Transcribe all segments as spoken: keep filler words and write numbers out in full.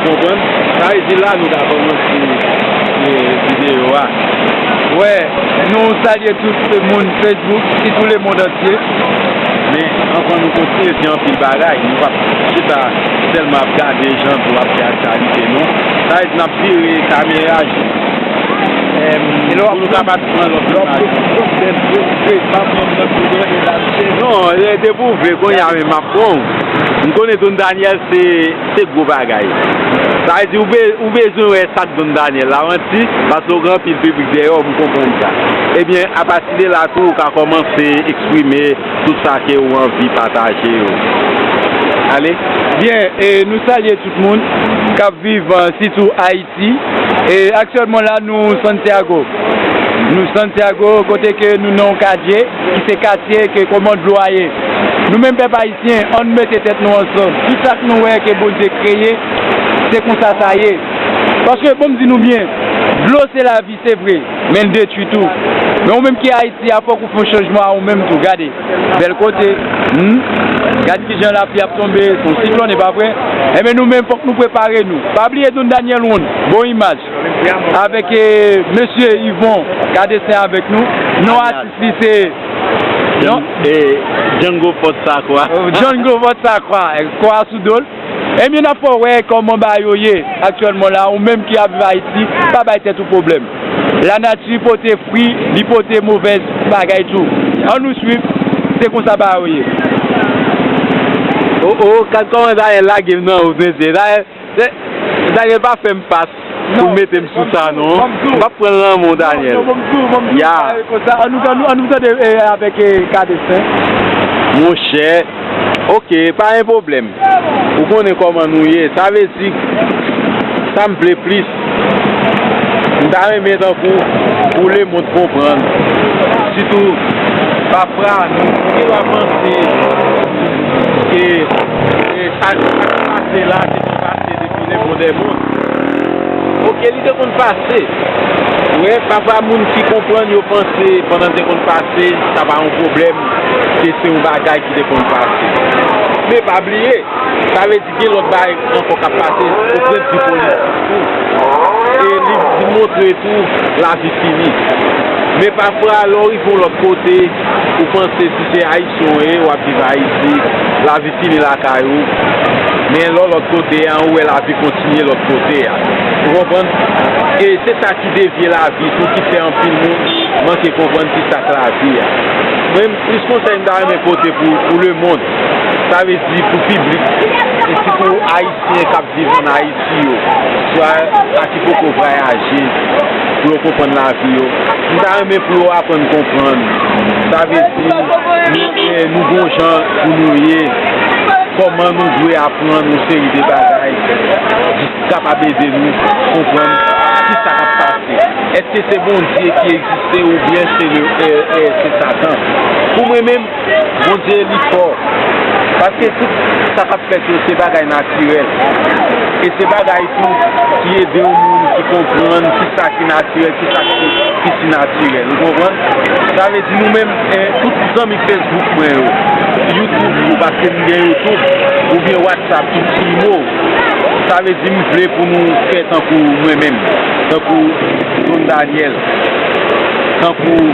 Konprann? Sa vle di la nou ka kòmanse, e, videyo a. Wè, nou salye tout moun Facebook, sitou lemonn antye. Men, anvan nou kontinye, gen anpil bagay. Nou p ap chita sèlman ap gade jan pou ap fè aktyalite, non. Sa vle di n ap vire kamera, em, pou nou kapab pran lòt imaj. Non, e, depi w vle, kounye a menm m ap pran w. M konnen Don Daniel se, se gwo bagay. Sa vle di, ou be-, ou bezwen wè sa k Don Daniel la, manti, paske w gen anpil piblik dèyè w, m konprann sa. Ebyen, apati de la tou, ou ka kòmanse eksprime tout sa ke ou anvi pataje yo. Ale. Byen, e nou salye tout moun k ap viv, e, sitou Ayiti. E aktyèlman la, nou Santiago. Nou Santiago, kote ke nou nan yon katye, ki se katye ke kòman dlo a ye. Nou menm pèp ayisyen, ann mete tèt nou ansanm. Tout sa k nou wè ke Bondye kreye, se konsa sa ye. Paske, bon, m di nou byen, dlo se lavi, se vre, men l detwi tou. Men ou menm ki Ayiti a, fòk ou fè yon chanjman a ou menm tou. Gade, bèl kote. Hmm? Gad kijan lapli ap tonbe, se yon siklòn, e pa vre? Enben, nou menm, fòk nou prepare nou. Pa bliye Don Daniel One, bon imaj. Avèk, e, mesye Yvon Kadesen avèk nou. Non atis li se, non? E, Django Pòt Sakwa. Django Pòt Sakwa, e, kwa sou do l. Ebyen, n ap fè w wè kòman bagay yo ye aktyèlman la. Ou menm ki ap viv Ayiti, pa bay tèt ou pwoblèm. Lanati pote fwi, li pote movèz bagay tou. Ann nou swiv, se konsa bagay yo ye. O, o, gad kòman Daniel lage m nan wout, mesye. Daniel, Daniel pa fè m pas pou mete m sou sa, non. M p ap pran l nan men w, Daniel. Ya. Ann nou, ann nou, ann nou tande, e, avèk, e, Kadesen. Monchè, oke, pa gen pwoblèm. Ou konnen kòman nou ye. Sa vle di, sa m vle plis. M ta renmen tankou pou lemonn konprann. Sitou, pafwa, nou gen dwa panse ke, ke sa, sa k pase la, se te pase depi lemonn dè monn. Oke, li te konn pase. Wi, pafwa moun ki konprann yo panse pandan l te konn pase, sa pa yon pwoblèm, ke se yon bagay ki te konn pase. Men pa bliye, sa vle di gen lòt bagay ankò k ap pase o pwennvi politik tou. E li, li montre tou lavi fini. Men pafwa, lè w rive yon lòt kote, ou panse si se Ayisyen w ye, w ap viv Ayiti, lavi fini lakay ou. Men lè w lòt kote a, ou wè lavi kontinye lòt kote a. Ou konprann? E se sa ki devye lavi tou, ki fè anpil moun manke konprann ki sa k lavi a. Mwen, plis konsèy m ta renmen pote pou, pou lemonn, sa vle di pou piblik, e sitou Ayisyen k ap viv ann Ayiti yo, swa sa ki poko vwayaje, pou yo konprann lavi yo. M ta renmen pou yo aprann konprann. Sa vle di, nou, e, nou gon jan pou nou ye, kòman nou dwe aprann yon seri de bagay ki kapab ede nou konprann ki sa k ap pase. Èske se Bondye ki egziste oubyen se le, e, e, se Satan? Pou mwen menm, Bondye li fò. Paske tout sa k ap fèt yo, se bagay natirèl. E se bagay tou ki ede yon moun ki konprann ki sa ki natirèl, ki sa ki, ki sinatirèl. Ou konprann? Sa vle di nou menm, e, tout zanmi Facebook mwen yo, YouTube yo, paske m gen YouTube, oubyen WhatsApp, tout Imo. Sa vle di m vle pou nou fè tankou mwen menm, tankou Don Daniel, tankou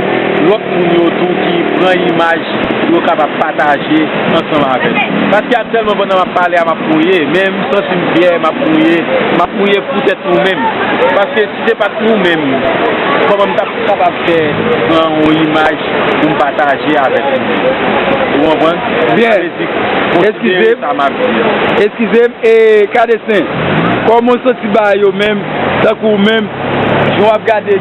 lòt moun yo tou ki pran imaj pou yo kapab pataje ansanm avè m. Paske aktyèlman, pandan m ap pale a, m ap mouye, men m santi m fyè, m ap mouye, m ap mouye poutèt nou menm. Paske si se pa t nou menm, kòman m t ap kapab fè pran yon imaj pou m pataje avèk nou? Ou konprann? Byen. Sa vle di, konsidere sa m ap di a. Eskize m, e Kadesen, kòman w santi bagay yo menm, tankou w menm, jan w ap gade